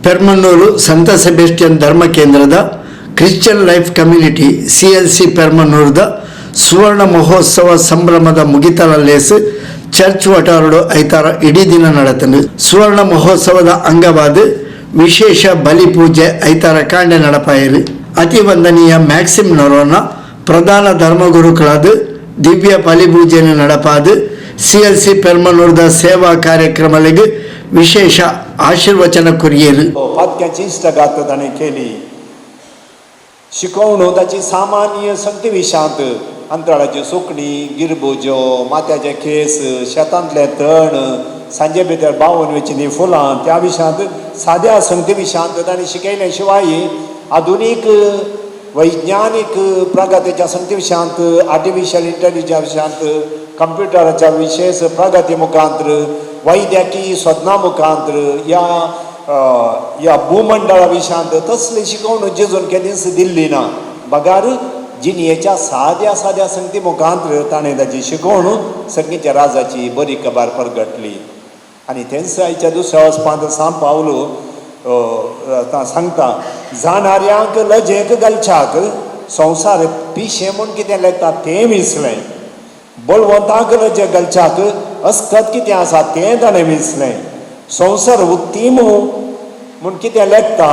ಪೆರ್ಮನ್ನೂರು ಸಂತ ಸೆಬೆಸ್ಟಿಯನ್ ಧರ್ಮ ಕೇಂದ್ರದ ಕ್ರಿಶ್ಚಿಯನ್ ಲೈಫ್ ಕಮ್ಯುನಿಟಿ ಸಿಎಲ್ಸಿ ಪೆರ್ಮನ್ನೂರದ ಸುವರ್ಣ ಮಹೋತ್ಸವ ಸಂಭ್ರಮದ ಮುಗಿತಲ ಲೇಸ್ ಚರ್ಚ್ ವಟಾರಡು ಐತಾರ ಇಡೀ ದಿನ ನಡತನು. ಸುವರ್ಣ ಮಹೋತ್ಸವದ ಅಂಗವಾದ ವಿಶೇಷ ಬಲಿ ಪೂಜೆ ಐತಾರ ಕಾಂಡೆ ನಡಪಾಯರು. ಅತಿ ವಂದನೀಯ ಮ್ಯಾಕ್ಸಿಮ್ ನೊರೋನ ಪ್ರಧಾನ ಧರ್ಮಗುರುಗಳಾದ ದಿವ್ಯ ಬಲಿ ಪೂಜೆಯನ್ನು ನಡಪಾದು ಸಿಎಲ್ಸಿ ಪೆರ್ಮನೂರ್ದ ಸೇವಾ ಕಾರ್ಯಕ್ರಮಗಳಿಗೆ ವಿಶೇಷ ಆಶೀರ್ವಚನ ಕೊರಿಯರು. पातक्याची इश्टगात ताणें केली. शिकोवणू ताची सामान्य संगती विशांत, अंतराळाची सुकणी, गिरबुज्यो, माथ्याचे केस, शेतांतले तण, सांजे भितर बावून वेचिल्लीं फुलां, त्या विशांत साद्या संगती विशांत ताणें शिकयलें. शिवाय आधुनीक वैज्ञानीक प्रगतीच्या संगती विशांत, आर्टिफिशियल इंटेलिजन्स विशांत, कंप्युटराच्या विशेष प्रगती मुखांतर, वैद्यकीय साधनां मुखांतर, ह्या ह्या भूमंडळा विशांत तसली शिकवण जेजून केन्नाच दिल्ली ना. बगार जिणयेच्या साद्या साद्या संगती मुखांतर ताणें ताची शिकवण संगीच्या राजाची बरी खबर परगटली. आनी तेंच आयच्या दुसऱ्या वचपांत सांत पावलू सांगता, जाणाऱ्यांक लजेक घालच्याक संवसार पिशें म्हूण कितें लेखता तें विसलें. बळवंताक लजेक घालच्याक अस्कत कितें आसा तें ताणें विसलें. संवसार उत्तीम म्हूण कितें लेखता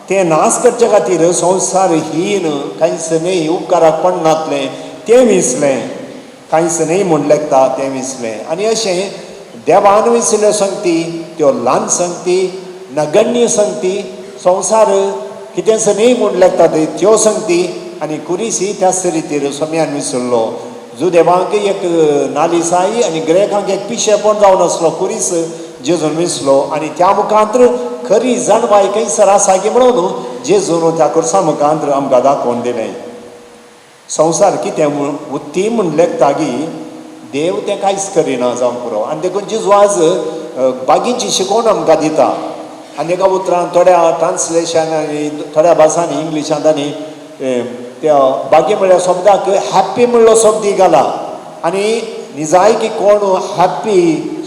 तें नाश करचे खातीर संवसार हीन, कांयच न्हय, उपकाराक पडनातलें तें विसलें. कांयच न्हय म्हूण लेखता तें विसलें. आनी अशें देवान विसल्ल्यो संगती, त्यो ल्हान संगती, नगण्य संगती, संवसार कितेंच न्हय म्हूण लेखता त्यो संगती आनी कुरीसी त्याच रितीर सोम्यान विसरलो. जुदेवांक एक नालिसाई आनी ग्रेकांक एक पिशेपण जावन आसलो कुरीस जेजून विसलो. आनी त्या मुखांतर खरी जाणवाय खंयसर आसा की म्हणून जेजून त्या कुर्सा मुखांतर आमकां दाखोवन दिलें. संवसार कितें उत्तीम म्हूण लेखता की देव तें कांयच करिना जावंक पुरो. आनी देखून जेजू आज बागींची शिकवण आमकां दिता. आनी एका उतरान थोड्या ट्रान्सलेशन आनी थोड्या भासांनी, इंग्लिशांत आनी त्या बागी म्हणल्या शब्दाक हॅप्पी म्हणलो शब्द घाला. आनी निजायकी कोण हॅप्पी,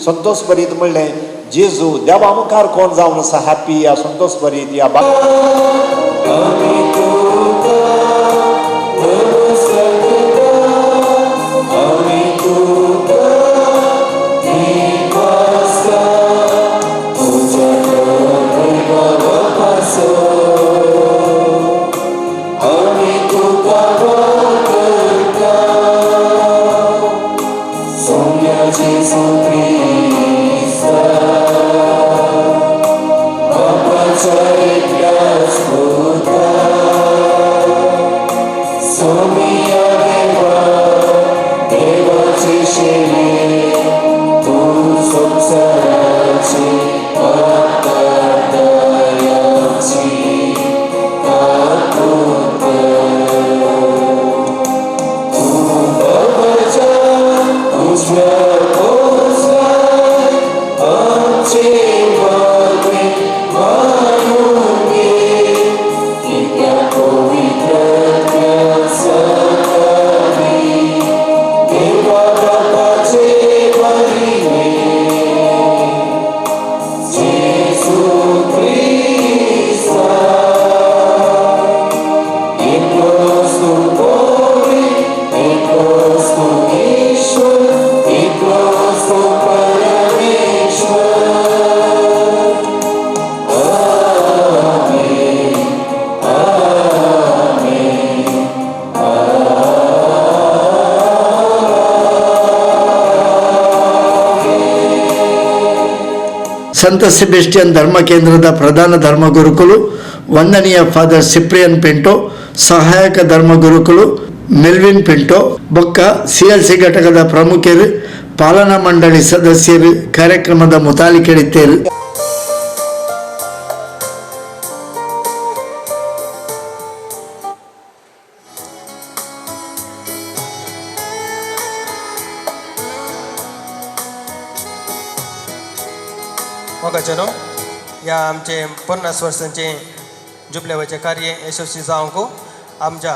संतोष भरीत म्हणलें जेजू देवा मुखार कोण जावन आसा हॅप्पी या संतोष भरीत या बा आमी तुका नमस्कारता, आमी तुका दिवास्ता, तुज्या देवा पासो आमी तुका वाकता, सोम्या जेजू क्रिस्ता, बापाच्या एकल्याच पुता, सोमिया देवा, देवाचे शेवे, तूं संवसाराची पापां दयाची काकूत तूं बाबाच्या उजव्या पोसलाय, आमचे मागणे मानून घे, कित्याक पवित्र सकाळी देवा बापाचे बरीने जेजू क्रिस्ता, एकलोच तूं पवित्र, एकलोच तूं ईश्वर, एकलोच तूं परमेश्वर. आमेन, आमेन. ಸಂತ ಸೆಬೆಸ್ಟಿಯನ್ ಧರ್ಮ ಕೇಂದ್ರದ ಪ್ರಧಾನ ಧರ್ಮಗುರುಕುಲು ವಂದನೀಯ ಫಾದರ್ ಸಿಪ್ರಿಯನ್ ಪಿಂಟೋ, ಸಹಾಯಕ ಧರ್ಮಗುರುಕುಲು ಮೆಲ್ವಿನ್ ಪಿಂಟೋ, ಬೊಕ್ಕ ಸಿಎಲ್ಸಿ ಘಟಕದ ಪ್ರಮುಖರು, ಪಾಲನಾ ಮಂಡಳಿ ಸದಸ್ಯರು ಕಾರ್ಯಕ್ರಮದ ಮುತಾಲಿಕೆಡಿತ್ತೇರು. मोगाचेनो, ह्या आमचे 50 वर्सांचे जुबलेवाचें कार्य यशस्वी जावंक आमच्या